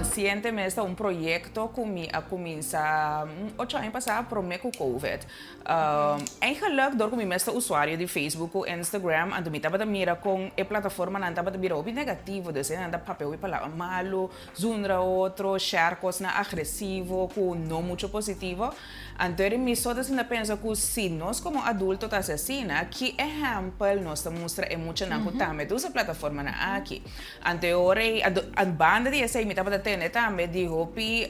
Konsiente mes ta un proyekto ku mi a kuminsá ocho aña pasá promé ku Covid. Eigenlijk dor ku mi mes ta usuario di Facebook ku Instagram anto mi tabata mira kon e plataformanan tabata bira hopi negativo, dus nan ta papia hopi palabra malu, zundra otro, share kosnan agresivo ku no mucho positivo. Anto eri mi so ta sinta pensa ku si nos komo adulto ta hasi asina, ki ehèmpel nos ta mustra e muchanan ku tambe ta usa e plataformanan aki? Anto e ora ei, a banda di esei mi tabata tende tambe di hopi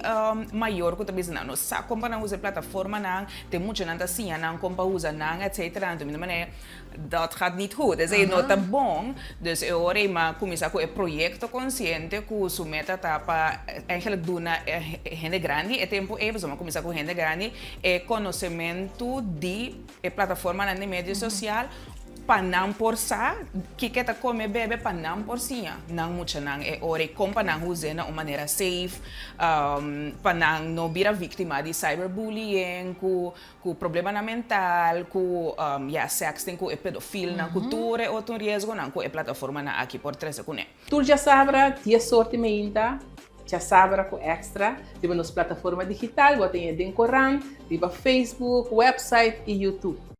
mayor ku ta bisa nan no sa kon pa nan usa e plataformanan, te muchanan ta siña nan kon pa usa nan etcetera. Anto mi ta manera, dat gaat niet goed, esei no ta bon. Dus e ora ei mi a kuminsá ku e proyekto Konsiente ku su meta ta pa eigenlijk duna hende grandi e tempu ei, pasobra mi a kuminsá ku hende grandi, e konosementu di e plataformanan di medio sosial pa nan por sa kiko ta kome bebe pa nan por siña nan muchanan e ora i kon pa nan us'é na un manera safe pa nan no bira víktima di cyberbullying ku ku problemanan mental ku ya sexting ku e pedofilnan ku tur e otro riesgonan ku e plataformanan aki por trese kuné. Tur djasabra dies sorti meinta djasabra ku Extra riba nos plataforma digital bo ta haña den korant, riba Facebook, website i YouTube.